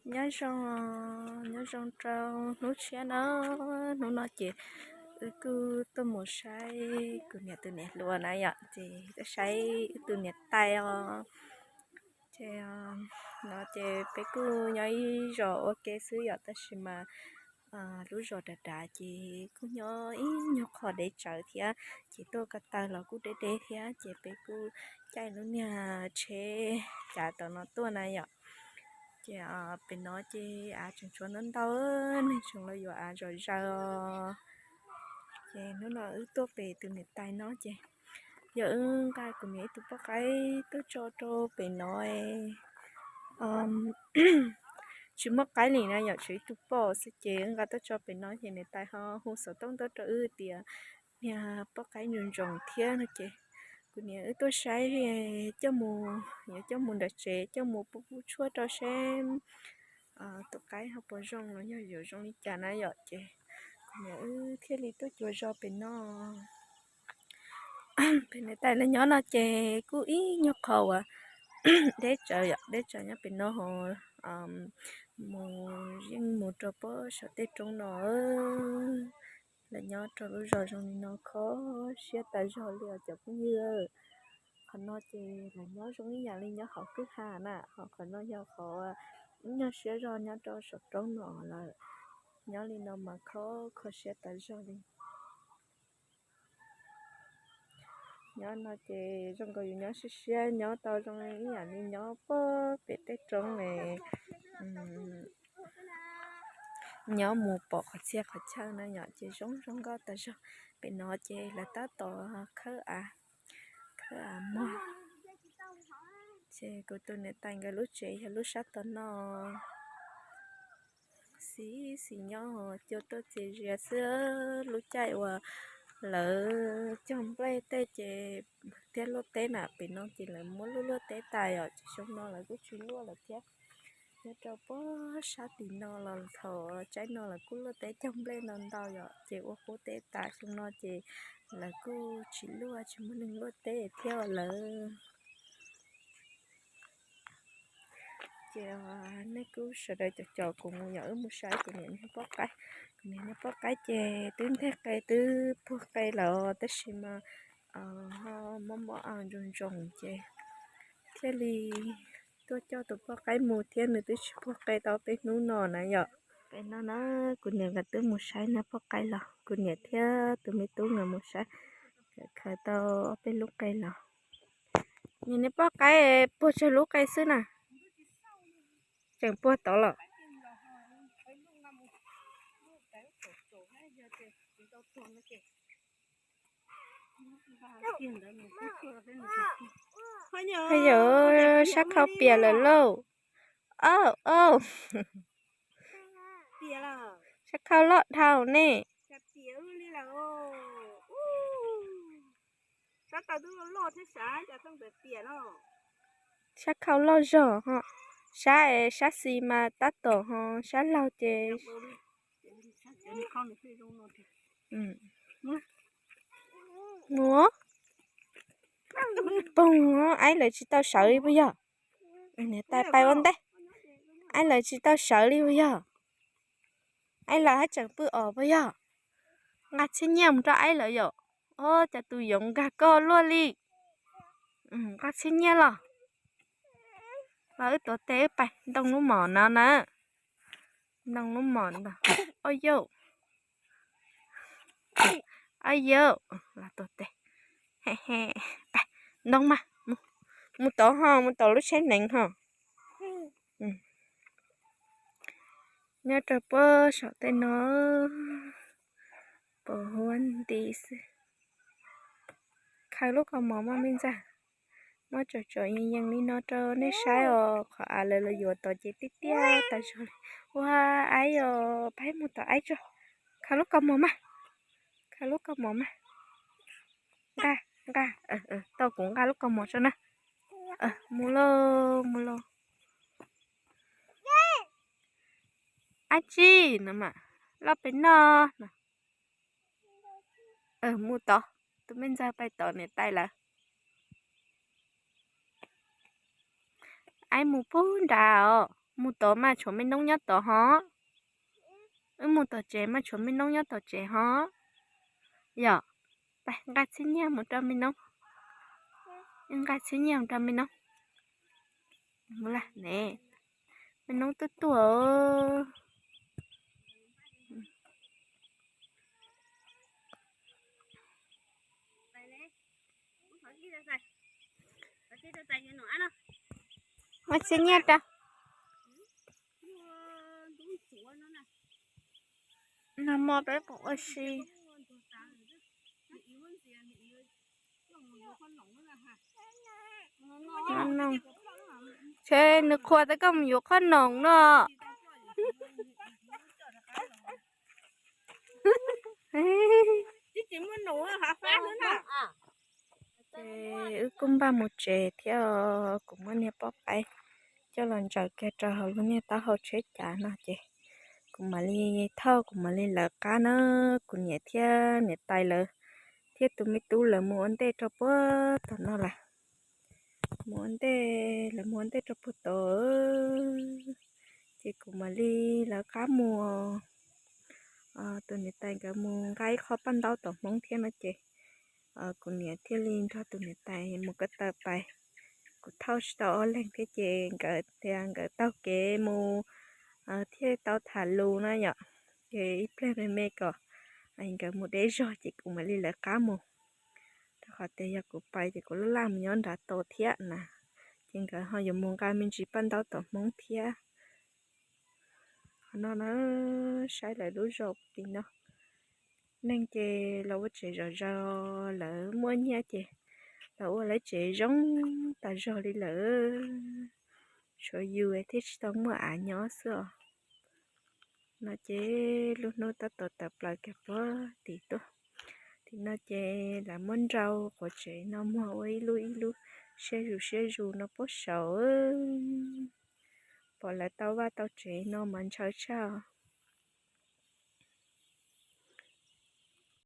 Nyob zoo, nyob zoo rau hnub tshiab na. Hnub no ces wb kuj tuaj mus saib kuv niam tus niam hluas na yom, ces tuaj saib wb tus niam tais os. Ces no ces peb kuj nyob ib zos ua ke xwb yom, tab sis mas lub zos dav dav ces kuj nyob ib nyuag qho deb tsawv thiab, ces tuaj ko taw los kuj deb deb thiab, ces peb kuj caij lub niag tsheb cav tom no tuaj na yom. Ces pem no ces av tseem tshuav ntau ntau, neeg tseem los yuav av zom zaws os. Ces hnub no wb tuaj pem tus niam tais no ces yog wb nqa kuv niam ib tug poj qaib tuaj tso rau pem no. Tsis muaj qaib li na yom, tshuav ib tug poj xwb ces wb nqa tuaj tso pem no ces niam tais ho hu xov tooj tuaj rau wb tias niag poj qaib ntsoos ntsoos thiab no ces kuv niam wb tuaj saib coj mus, yuav coj mus nram tsev coj mus pub pub tshuaj rau seb tus qaib ho puas zoo los yog yuav zoo li cas na yom. Ces kuv niam wb thiaj li tuaj cuag zos pem no. Pem niam tais lawv nyob no ces kuj ib nyuag qho uas deb tsawv yom, deb tsawv nyob pem no ho mus yeej mus rau pob saum tej roob no. Lawv nyob rau lub zos zoo li no kho siab tas zog li os cov phooj ywg. Qhov no ces lawv nyob zoo ib yam li nyob hauv kwj ha na, ho qhov no yog qhov ib nyuag siab zog nyob rau saum roob no lawm. Nyob li no mas kho kho siab tas zog li. Nyob no ces zoo nkaus yus nyob siab siab nyob tau zoo ib yam li nyob puag pem tej roob es nyob mus pom qhov txhia qhov chaw na yom, ces zoo zoo nkauj tas zog. Pem no ces lawv tab tom khawb av, khawb av muag. Ces kuv tus niam tais nkawd lub tsev yog lub sab tom no. Xis xis nyob cua tuaj txias zias xwb, lub caij uas lawv cog nplej tej ces thiab luaj teb na, pem no ces lawv muab luaj luaj teb tas yom, ces xyoo no lawv kuj tsis luaj lawm thiab. Nyob rau puag sab tim no los thaum tsaib no lawv kuj luaj teb cog nplej ntau ntau yom, ces ua qub teb tas, xyoo no ces lawv kuj tsis luaj, tsis muaj neeg luaj teb thiab lawm. Ces nej kuj sawv daws caum caum kuv mus yom, wb mus saib kuv niam niag poj qaib. Kuv niam niag poj qaib ces twb nteg qe twb puag qe lawm tab sis mas ho mob mob ntsoos ntsoos ces thiaj li tuaj coj tus poj qaib mus thiab, nws twb tsis puag qe tau peb hnub no na yom. Pem no na, kuv niam nkawd twb mus saib niag poj qaib los, kuv niam thiab tus me tub nkawd mus saib, nkawd khaws tau ob peb lub qe los. Niam niag poj qaib puag tsawg lub qe xwb na, tseem puag tod los. Yog sab khau piam lawm lauj. Au, au. Sab khau loj dhau ne. Sab khau loj zog ho. Sab, sab xis mas tab tom ho, sab laug ces mus. Poog, aib lawv tsis tau sawv li puas yog? Niam tais pais ua ntej, aib lawv tsis tau sawv li puas yog? Aib lawv haj tseem pw os puas yog? Nqa txhiab nyiaj mus rau aib lawv yom. Ob, cas tus yoov nkag koj luaj li. Nqa txhiab nyiaj los. Los wb tuav tes wb pais ntoo lub mom no na. Ntoo lub mom ntag. Ob yauj. Ob yauj, los tuav tes. He he, pais ntoo mas. Mus tod ho, mus tom lub tsheb hneev ho. Nyob rau puag saum tej no, puas huab nti xwb. Khaws lub kaus mom mas me ntxawg, muab tsom tsom yees yees li no rau nej saib os. Qhov av lawv los yuav tod ces tiaj tiaj tas zog li. Ua aib os, pab mus tom aib tso. Khaws lub kaus mom mas, khaws lub kaus mom mas. Nqa, nqa, tau kuv nqa lub kaus mom tso na. Mus lauj, mus lauj. Ab tsi no mas, loj pem no. Mus tod, tus me ntxawg pais tom niam tais lawv. Aib mus puag nrad os. Mus tod mas tshuav me noob nyob tod hov. Wb mus tom tsev mas tshuav me noob nyob tom tsev hov. Yog, pab nqa txhiab nyiaj mus rau me noob. Nqa txhiab nyiaj mus rau me noob. Ne, me noob tuaj tuaj. Muab txhiab nyiaj rau. Nag hmo peb puas ua si? Ntshe nws qhuas tias koj mus yuav qhob noom no. Ces wb kuj npaj mus tsev thiab, kuv muab niag pob qaib coj los ntsaws kiag rau hauv lub niag taub hau tsheb cav no ces kuv mam li thauj, kuv mam li lawv qab na. Kuv niam thiab niam tais lawv thiab tus me tub lawv mus ua ntej rau puag tom no lawm. Mus ua ntej, lawv mus ua ntej rau puag tod, ces kuv mam li lawv qab mus. Tus niam tais nkawd mus nqa ib qho paj ntaub tom Hmoob thiab no ces kuv niam thiaj li nrog tus niam tais mus ko taw pais. Kuv thauj tsis tau ob leeg thiab ces nkawd tias nkawd taug kev mus thiaj tau tham lus na yom. Ces ib pliag me me kom nkawd mus deb zog ces kuv mam li lawv qab mus. Rau qhov tias yog kuv pais ces kuv laj laj mus nyob nrad tod thiab na, ces nkawd ho yuav mus nqa me ntsis paj ntaub tom Hmoob thiab. Qhov no na, saib lawv lub zos tim no, neeg ces los ua tsev zom zaws, lawv muaj nyiaj ces los ua lawv tsev zoo tas zog li lawm. Tshuav yus thiaj tsis tau muaj av nyob xwb os. No ces lub hnub tab tom tawm plaws kiag puag tim tuaj. Tim no ces lawv muab nrau quav tsev no muag ua ib lub ib lub siab zus siab zus no puag saud. Pom lawv tau vaj tau tsev no mas ntshaw tshaj.